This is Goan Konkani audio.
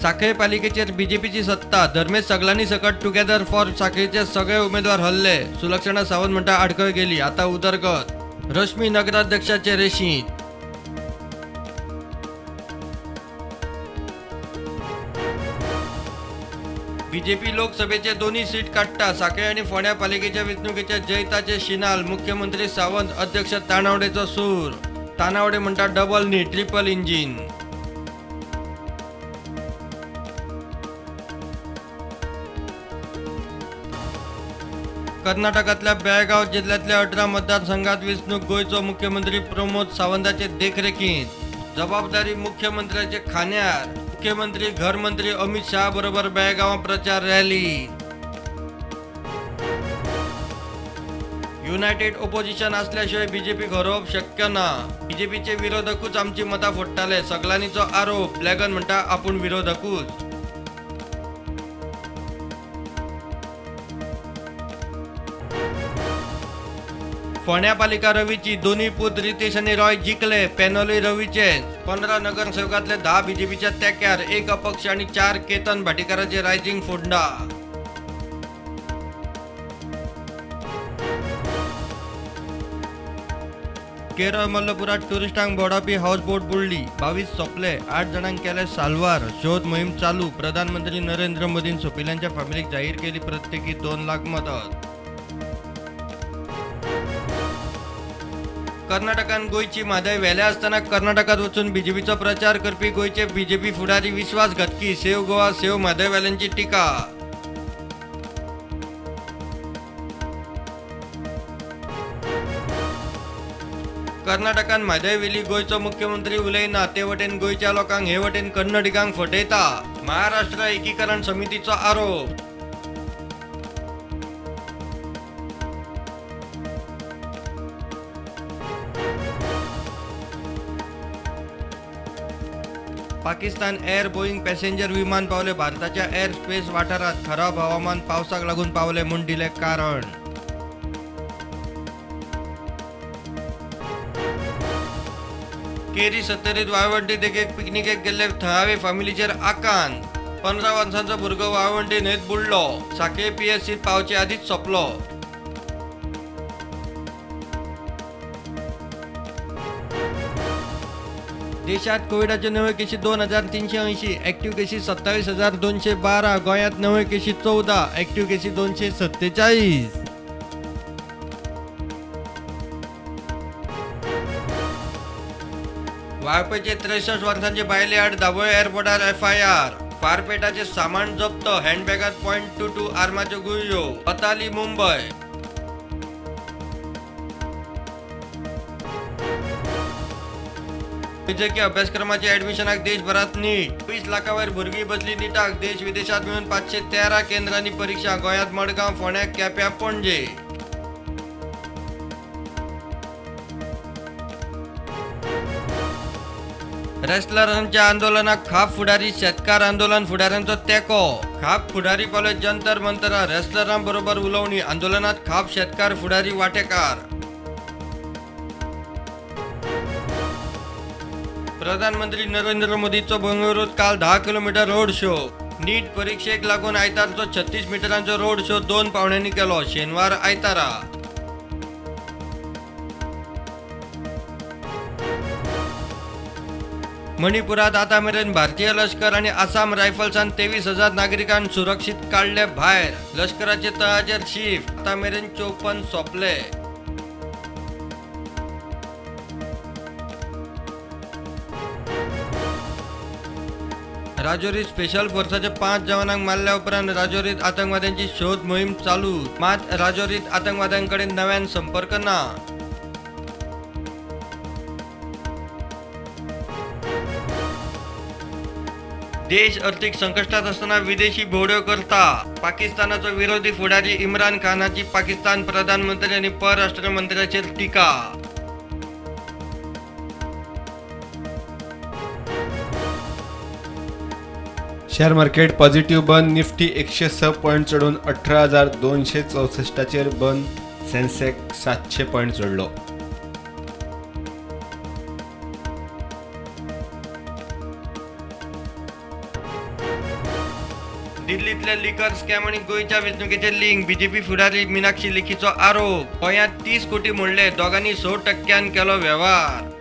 साखळे पालिकेचेर बीजेपीची सत्ता. धर्मेश सगलांनी सकट टुगेदर फॉर साखळीचे सगळे उमेदवार हल्ले. सुलक्षणा सावंत म्हणटा आडखळ गेली, आता उदरगत. रश्मी नगराध्यक्षाचे रेशींत. बीजेपी लोकसभेचे दोन्ही सीट काडटा. साखळे आनी फोंड्या पालिकेच्या वेंचणुकेच्या जैताचे शिनाल. मुख्यमंत्री सावंत, अध्यक्ष तानावडेचो सूर. तानावडे म्हणटा डबल न्ही ट्रिपल इंजीन. कर्नाटकातल्या बेळगाव जिल्ह्यातल्या 18 मतदारसंघात वेंचणूक. गोंयचो मुख्यमंत्री प्रमोद सावंताचे देखरेखीत. जबाबदारी मुख्यमंत्र्याचे खांद्यार. मुख्यमंत्री घरमंत्री अमित शाह बरोबर बेळगावां प्रचार रॅली. युनायटेड ओपोजिशन असल्याशिवाय बीजेपीक हरोवप शक्य ना. बीजेपीचे विरोधकूच आमची मतां फोडटाले, सगलांनीचो आरोप. ब्लॅगन म्हणटा आपूण विरोधकूच. फोंड्या पालिका रवीची, दोन्ही पूत रितेश आनी रॉय जिखले. पॅनलूय रवीचेच. 15 नगरसेवकांतले 10 बीजेपीच्या तेक्यार, 1 अपक्ष आनी 4 केतन भाटीकाराचे रायझिंग फोंडा. केरळ मल्लपुरात टुरिस्टांक भोंवडावपी हाऊसबोट बुडली. 22 सोंपले, 8 जाणांक केले साल्वार. शोध मोहीम चालू. प्रधानमंत्री नरेंद्र मोदीन सोंपिल्ल्यांच्या फॅमिलीक जाहीर केली प्रत्येकी 2 लाख मदत. कर्नाटकान गोंयची म्हादय व्हेल्या आसतना कर्नाटकात वचून बीजेपीचो प्रचार करपी गोंयचे बीजेपी फुडारी विश्वासघातकी. सेव्ह गोवा सेव्ह म्हादयवाल्यांची टिका. कर्नाटकान म्हादय व्हेली, गोंयचो मुख्यमंत्री उलयना. ते वटेन गोंयच्या लोकांक, हे वटेन कन्नडिगांक फटयता. महाराष्ट्र एकीकरण समितीचो आरोप. पाकिस्तान एअर बोईंग पॅसेंजर विमान पावले भारताच्या एअर स्पेस वाठारात. खराब हवामान, पावसाक लागून पावले म्हूण दिले कारण. केरी सत्तरीत वाळवंटी देगेक पिकनिकेक गेल्ले थळावे फॅमिलीचेर आकांत. 15 वर्सांचो भुरगो वाळवंटी न्हंयेत बुडलो. साखळे पीएससीत पावचे आदींच सोंपलो. देशात कोविडाच्यो नव्यो केशी 2380, ऍक्टिव्ह केशी 27,212. गोंयांत नव्यो केशी 14, ऍक्टिव्ह केशी 247. वाळपयचे 63 वर्सांचे बायले आड दाबोळे एअरपोर्टार एफआयआर. फारपेटाचे सामान जप्त. हँडबॅगात 0.22 आर्माच्यो गुळयो. अताली मुंबय. वैजकी अभ्यासक्रमाच्या ऍडमिशनाक देशभरात नीट. 20 लाखां वयर भुरगीं बसली नीटाक. देश विदेशात मेळून 513 केंद्रांनी परीक्षा. गोंयांत मडगांव, फोंड्या, केप्यां, पणजे. रेस्लरांच्या आंदोलनाक खाप फुडारी, शेतकार आंदोलन फुडाऱ्यांचो तेंको. खाप फुडारी पावले जंतर मंतरार. रेस्लरां बरोबर उलोवणी. आंदोलनात खाप शेतकार फुडारी वांटेकार. प्रधानमंत्री नरेंद्र मोदीचो बंगळुरूत काल 10 किलोमीटर रोड शो. नीट परीक्षेक लागून आयतारचो 36 मिटरांचो रोड शो 2 पावण्यांनी केलो. शेनवार आयतारा. मणिपुरात आतां मेरेन भारतीय लश्कर आनी आसाम रायफल्सान 23,000 नागरिकांक सुरक्षीत काडले भायर. लश्कराचे तळाचेर शिफ्ट. आतां मेरेन 54 सोंपले. राजौरीत स्पेशल फोर्साच्या 5 जवानांक मारल्या उपरांत राजौरीत आतंकवाद्यांची शोध मोहीम चालू. मात राजौरीत आतंकवाद्यांकडेन नव्यान संपर्क ना. देश अर्थीक संकश्टात असताना विदेशी भोवड्यो करता. पाकिस्तानाचो विरोधी फुडारी इम्रान खानाची पाकिस्तान प्रधानमंत्री आनी परराष्ट्र मंत्र्याचेर टिका. शेअर मार्केट पॉझिटिव्ह बंद. निफ्टी 106 पॉईंट चढून 18,264 बंद. सेन्सेक्स 700 पॉईंट चढलो. दिल्लीतले लिकर स्कॅम आनी गोंयच्या वेंचणुकेचे लिंक, बीजेपी फुडारी मिनाक्षी लेखीचो आरोप. गोंयांत 30 कोटी मोडले, दोगांनी 6% केलो वेव्हार.